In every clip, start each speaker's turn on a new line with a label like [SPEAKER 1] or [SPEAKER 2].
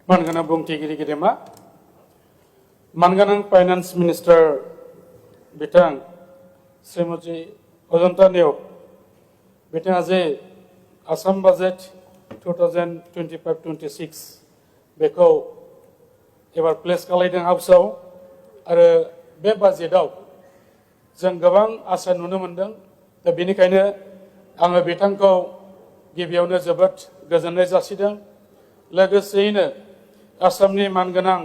[SPEAKER 1] Manganang Bungtigiri Girima, Manganang Finance Minister Bitang, Srimuji Ojanta Neo, Bitang Aze, Assam Budget 2025-26, Beko, ever place Kalaidang Hapsau, are Be Budget out. जों गोबां आसा नुनो मोनदों दा बेनिखायनो आङो बिथांखौ गिबियावनो जोबोद गोजोननाय जासिदों लोगोसेयैनो आसामनि मानगोनां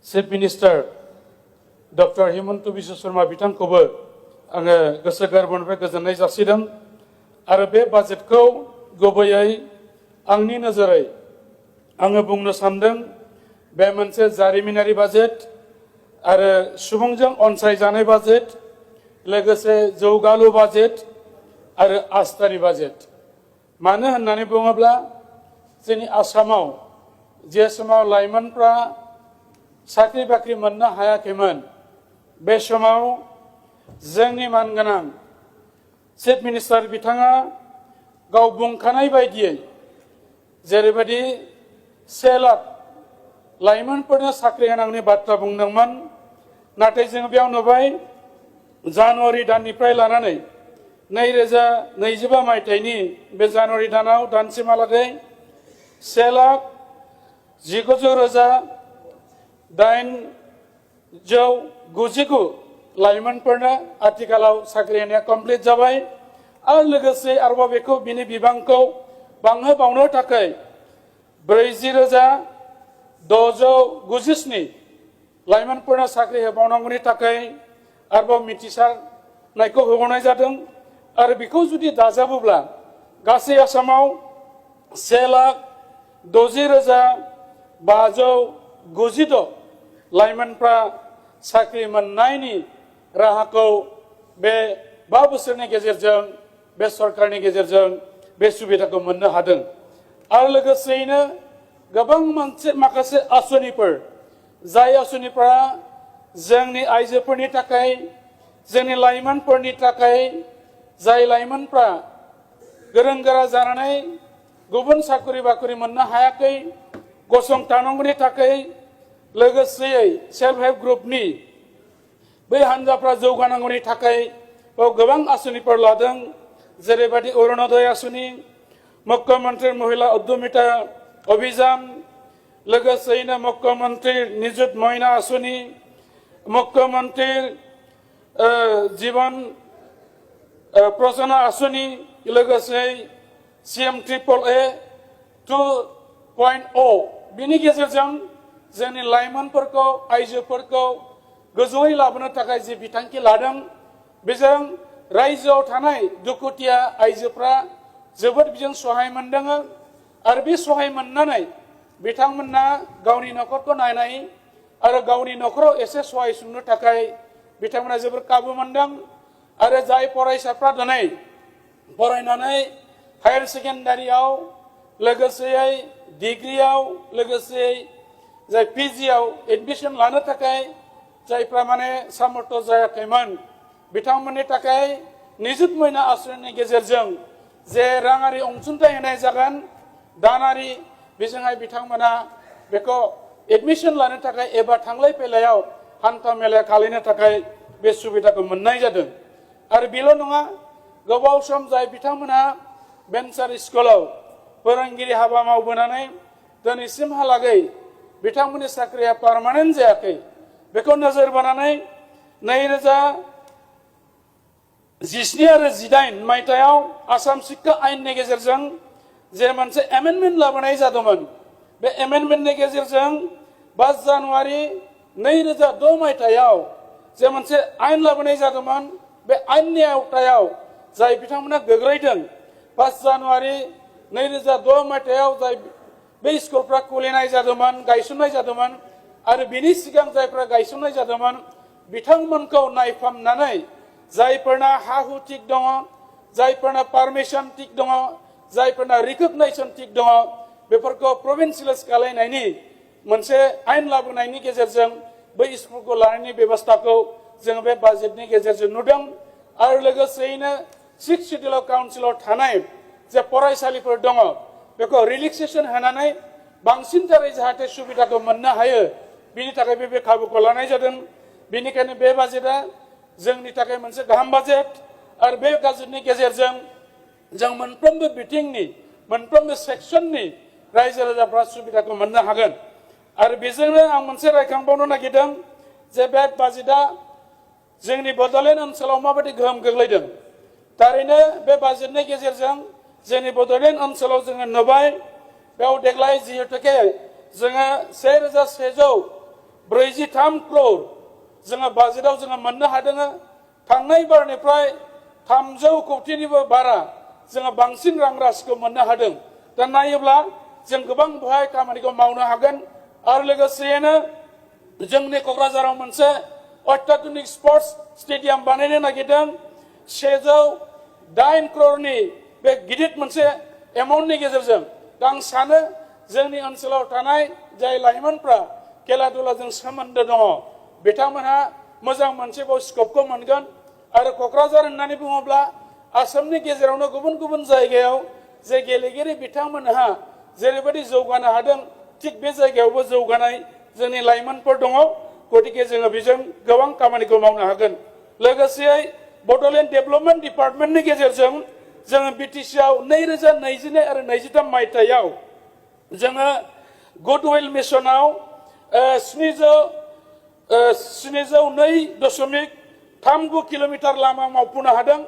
[SPEAKER 1] chief minister doctor Himanta Biswa Sarma बिथांखौबो आङो गोसो गोरबोनिफ्राय गोजोननाय जासिदों आरो बे बाजेटखौ गुबैयै आंनि नोजोरै आङो बुंनो सानदों बे मोनसे जारिमिनारि बाजेट आरो सुबुंजों अनसायजानाय बाजेट लोगोसे जौगालु बाजेट आरो आस्थानि बाजेट मानो होननानै बुङोब्ला जोंनि आसामाव जे समाव लाइमोनफ्रा साख्रि बाख्रि मोननो हायाखैमोन बे समाव जोंनि मानगोनां चिफ मिनिस्टार बिथाङा गाव बुंखानाय बायदियै जेरैबायदि 1 लाख लाइमोनफोरनो साख्रि होनांगौनि बाथ्रा बुंदोंमोन नाथाय जों बेयाव नुबाय जानुवारि दाननिफ्राय लानानै 2025 मायथाइनि बे जानुवारि दानाव दानसिमहालागै 1,19,899 लाइमोनफोरनो आथिखालाव साख्रि होनाया कमप्लिट जाबाय आरो लोगोसे आरोबाव बेखौ बिनि बिबांखौ बांहोबावनो थाखाय 40,697 लाइमोनफोरनो साख्रि होबावनांगौनि थाखाय आरोबाव मिथिसारनायखौ होबावनाय जादों आरो बेखौ जुदि दाजाबोब्ला गासै आसामाव 1,60,596 लाइमोनफ्रा साख्रि मोननायनि राहाखौ बे 5 बोसोरनि गेजेरजों बे सरकारनि गेजेरजों बे सुबिदाखौ मोननो हादों आरो लोगोसेयैनो गोबां माखासे आसनिफोर जाय आसनिफोरा जोंनि आइजोफोरनि थाखाय जोंनि लाइमोनफोरनि थाखाय जाय लाइमोनफ्रा गोरों गोरा जानानै गुबुन साख्रि बाख्रि मोननो हायाखै गसंथानांगौनि थाखाय लोगोसेयै सेल्फ हेल्प ग्रुपनि बै हान्जाफ्रा जौगानांगौनि थाखाय गोबां आसनिफोर लादों जेरैबायदि अरुणोदय आसनि मुख्यमंत्री महिला उद्यमिता अभियान लोगोसेयैनो मुख्यमंत्री निजुत मयना आसनि मुख्यमंत्री जीवन प्रसन्ना आसनि लोगोसे CM ट्रिपल A 2.0 बिनि गेजेरजों जोंनि लाइमोनफोरखौ आइजोफोरखौ गोजौयै लाबोनो थाखाय जे बिथांखि लादों बेजों रायजोआव थानाय दुखुथिया आइजोफ्रा जोबोद बिजों सहाय मोनदों आरो बे सहाय मोननानै बिथांमोनना गावनि नखरखौ नायनाय आरो गावनि नखराव एसे सहाय सुंनो थाखाय बिथांमोना जोबोद खाबु मोनदों आरो जाय फरायसाफ्रा दिनै फरायनानै हायार सेकेन्डारियाव लोगोसेयै डिग्रियाव लोगोसेयै जाय PGआव एडमिशन लानो थाखाय जायफ्रा माने सामर्थ जायाखैमोन बिथांमोननि थाखाय निजुत मयना आसनिनि गेजेरजों जे राङारि अनसुंथाइ होनाय जागोन दानारि बेजोंहाय बिथांमोना बेखौ एडमिशन लानो थाखाय एबा थांलाय फैलायाव हान्था मेला खालामनो थाखाय बे सुबिदाखौ मोननाय जादों आरो बेल' नङा गोबाव सम जाय बिथांमोना भेन्सार स्कुलाव फोरोंगिरि हाबा मावबोनानै दिनैसिमहालागै बिथांमोननि साख्रिया पार्मानेन्ट जायाखै बेखौ नोजोर बोनानै 2017 आरो 18 मायथाइयाव आसाम शिक्षा आयेननि गेजेरजों जे मोनसे एमेन्डमेन्ट लाबोनाय जादोंमोन बे एमेन्डमेन्टनि गेजेरजों 5 जानुवारि 2006 मायथाइयाव जे मोनसे आयेन लाबोनाय जादोंमोन बे आयेननि आवथायाव जाय बिथांमोना गोग्लैदों 5 जानुवारि 2006 मायथाइयाव जाय बे स्कुलफ्रा खुलिनाय जादोंमोन गायसननाय जादोंमोन आरो बिनि सिगां जायफ्रा गायसननाय जादोंमोन बिथांमोनखौ नायफामनानै जायफोरना हा हु थिग दङ जायफोरना पारमिशन थिग दङ जायफोरना रिकगनाइजेशन थिग दङ बेफोरखौ प्रभिन्सियेलाइज खालामनायनि मोनसे आयेन लाबोनायनि गेजेरजों बै स्कुलखौ लानायनि बेबस्थाखौ जों बे बाजेटनि गेजेरजों नुदों आरो लोगोसेयैनो 6 शिड्यूल काउन्सिलाव थानाय जे फरायसालिफोर दङ बेखौ रिलेक्सेसन होनानै बांसिनथारै जाहाथे सुबिदाखौ मोननो हायो बिनि थाखाय बे खाबुखौ लानाय जादों। बेनिखायनो बे बाजेटआ जोंनि थाखाय मोनसे गाहाम बाजेट आरो बे बाजेटनि गेजेरजों जों मोनफ्रोमबो बिथिंनि मोनफ्रोमबो सेक्सननि रायजो राजाफ्रा सुबिदाखौ मोननो हागोन। आरो बेजोंनो आं मोनसे रायखांबावनो नागिरदों जे बे बाजेटआ जोंनि बड'लेण्ड ओनसोलाव माबायदि गोहोम गोग्लैदों। थारैनो बे बाजेटनि गेजेरजों जोंनि बड'लेण्ड ओनसोलाव जोङो नुबाय बेयाव देग्लाय जिहेतुके जोङो 1143 क्रर जोङो बाजेटआव जोङो मोननो हादों। थांनाय बारनिफ्राय 300 कौटिनिबो बारा जोङो बांसिन रां राशिखौ मोननो हादों। दा नायोब्ला जों गोबां बेहाय खामानिखौ मावनो हागोन। आरो लोगोसेयैनो जोंनि क'क्राझाराव मोनसे अत्याधुनिक स्पर्ट्स स्टेडियाम बानायनो नागिरदों। 108 क्ररनि बे गिदिर मोनसे एमाउन्टनि गेजेरजों दा आं सानो जोंनि ओनसोलाव थानाय जाय लाइमोनफ्रा खेला दुलाजों सोमोन्दो दङ बिथांमोनहा मोजां मोनसे स्कपखौ मोनगोन। आरो क'क्राझार होननानै बुङोब्ला आसामनि गेजेरावनो गुबुन गुबुन जायगायाव जे गेलेगिरि बिथांमोनहा जेरैबायदि जौगानो हादों थिग बे जायगायावबो जौगानाय जोंनि लाइमोनफोर दङ। गतिके जोङो बेजों गोबां खामानिखौ मावनो हागोन। लोगोसेयै बड'लेण्ड डेभेलपमेन्ट डिपार्टमेन्टनि गेजेरजों जोङो बिटिसिआव 2022 आरो 23 मायथाइयाव जोङो गुडविल मिशनाव 702.39 किल'मिटार लामा मावफुंनो हादों।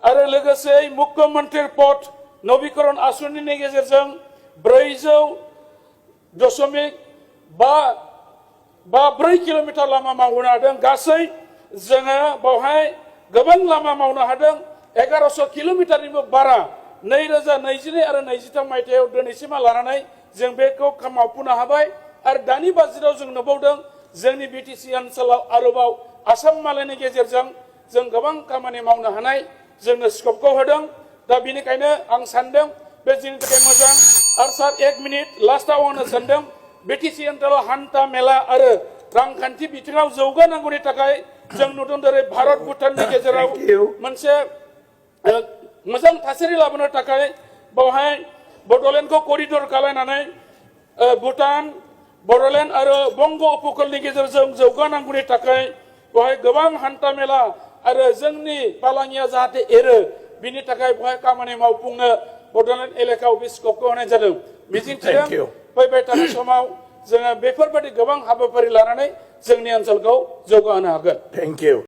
[SPEAKER 1] आरो लोगोसे मुख्यमन्त्रि पद नबीकरण आसनिनि गेजेरजों 400.54 किल'मिटार लामा मावनो हादों। गासै जोङो बावहाय गोबां लामा मावनो हादों। 1100 किल'मिटारनिबो बारा 2022 आरो 23 मायथाइयाव दिनैसिमा लानानै जों बेखौ मावफुंनो हाबाय। आरो दानि बाजेटआव जों नुबावदों जोंनि बिटिसि ओनसोलाव आरोबाव आसाम मालायनि गेजेरजों जों गोबां खामानि मावनो हानाय जोंनो स्कपखौ होदों। दा बेनिखायनो आं सानदों बे जोंनि थाखाय मोजां। आरो सार 1 मिनिट लास्टआव आङो सानदों बिटिसि ओनसोलाव हान्था मेला आरो रांखान्थि बिथिङाव जौगानांगौनि थाखाय जों नुदों जेरै भारत भुटाननि गेजेराव मोनसे मोजां थासारि लाबोनो थाखाय बावहाय बड'लेण्डखौ करिडर खालामनानै भुटान बड'लेण्ड आरो बंग उपकूलनि गेजेरजों जौगानांगौनि थाखाय बेवहाय गोबां हान्था मेला आरो जोंनि फालांगिया जाहाथे एरो बिनि थाखाय बेवहाय खामानि मावफुंनो बड'लेण्ड एलेकायाव बे स्कपखौ होनाय जादों। मिजिंथिदों फैबाय थानाय समाव जोङो बेफोरबायदि गोबां हाबाफारि लानानै जोंनि ओनसोलखौ जौगाहोनो हागोन।
[SPEAKER 2] Thank you.